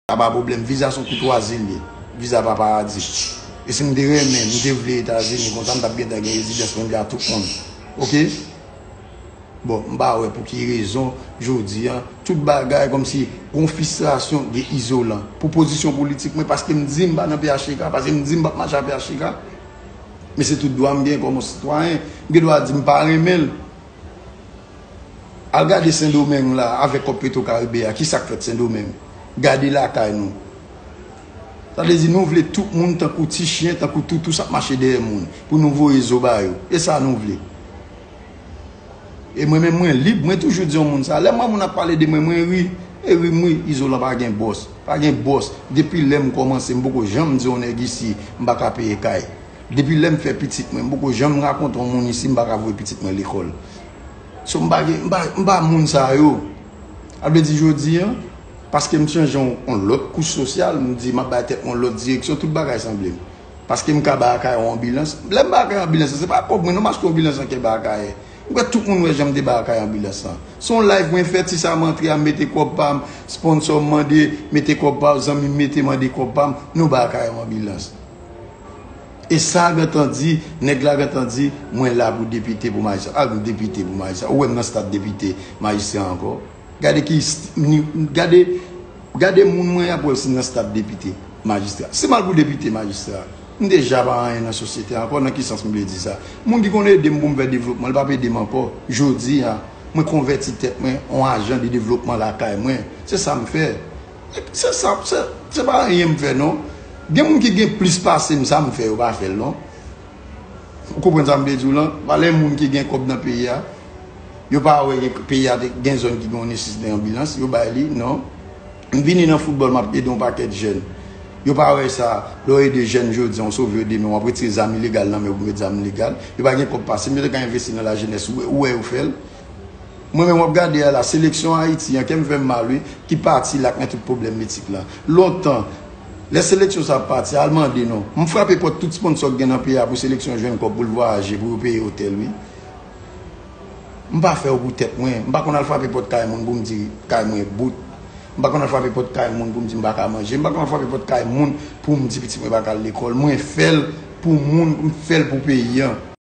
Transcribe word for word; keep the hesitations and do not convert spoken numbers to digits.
a pa pwoblèm. Viza se yon koutwazi l ye. Viza pa paradi. E si m te renmen, m te vle Etazini, konsa m t ap gentan gen rezidans mwen, m te a tout moun. Oke? Bon, m pa wè pou ki rezon, jodi a, tout bagay kòmsi gon fristrasyon de Izolan. Pou pozisyon politik mwen, paske m di m pa nan P H T K, paske m di m p ap mache a P H T K. Men se tout dwa m gen kòm yon sitwayen. M gen dwa di m pa renmen l. Al gade Sendomeng la, avèk kòb Petro Caribe a, ki sa k fèt Sendomeng? Gade lakay nou. Sa vle di nou vle tout moun tankou ti chen, tankou toutou s ap mache dèyè moun, pou nou voye zo ba yo. E sa nou vle. E mwen menm, mwen lib, mwen toujou di yon moun sa. Lè m wè moun ap pale de mwen, mwen ri. E ri m ri, Izolan pa gen bòs. Pa gen bòs. Depi lè m kòmanse, m poko janm di yon nèg isi, m pa ka peye kay. Depi lè m fè pitit mwen, m poko janm rakonte yon moun isi, m pa ka voye pitit mwen lekòl. So, m pa gen, m pa, m pa moun sa yo. A vle di jodi a, paske m chanje yon, yon lòt kouch sosyal, m di m ap bay tèt mwen yon lòt direksyon, tout bagay sanble m. Paske m ka bay Akayè yon anbilans. Lè m bay Akayè anbilans, se pa kòb mwen non, m achte yon anbilans nan kè bay Akayè. M kwè tout moun wè jan m te bay Akayè anbilans lan. Se yon live mwen fè, ti sa m antre a, m mete kòb pa m, sponsò m mande, mete kòb pa w, zanmi m mete mande kòb pa m, nou bay Akayè yon anbilans. E sa gentan di, nèg la gentan di, mwen la pou depite, pou majistra. Al pou depite, pou majistra. Ou wè m nan stad depite, majistra ankò. Gade ki, gade, gade moun mwen ap wè si nan stad depite, majistra. Si m al pou depite, majistra, m deja pa anyen nan sosyete ankò, nan ki sans m vle di sa? Moun ki konn ede m pou m fè devlopman, li p ap ede m ankò. Jodi a, mwen konvèti tèt mwen an ajan de devlopman lakay mwen. Se sa m fè. Se sa, se, se pa anyen m fè non. Gen moun ki gen plis pase m, sa m fè, yo pa fè l non. Ou konprann sa m vle di w lan? Valè moun ki gen kòb nan peyi a, yo pa wè gen, peyi a te gen zòn ki gen yon nesesite anbilans, yo bay li, non. M vini nan foutbòl, m ap ede yon pakèt jèn. Yo pa wè sa, lè w ede jèn jodi a, w sove yo demen, w ap retire zam ilegal nan men yo pou met zam legal. Yo pa gen kòb pase m, yo te ka envesti nan lajenès, ou wè, ou wè yo fè l. Mwen menm w ap gade a la, seleksyon Ayiti an, kè m fè m mal wi, ki pati la k nan tout pwoblèm etik lan. Lontan, lè seleksyon sa ap pati, al mande non. M frape pòt tout sponsò k gen nan peyi a pou seleksyon jwenn kòb pou l vwayaje, pou yo peye otèl wi. M pa fè yo pou tèt mwen. M pa konn al frape pòt kay moun pou m di kay mwen bout. M pa konn al frape pòt kay moun pou m di m pa ka manje. M pa konn al frape pòt kay moun pou m di pitit mwen pa ka al lekòl. Mwen fè l pou moun, m fè l pou peyi an.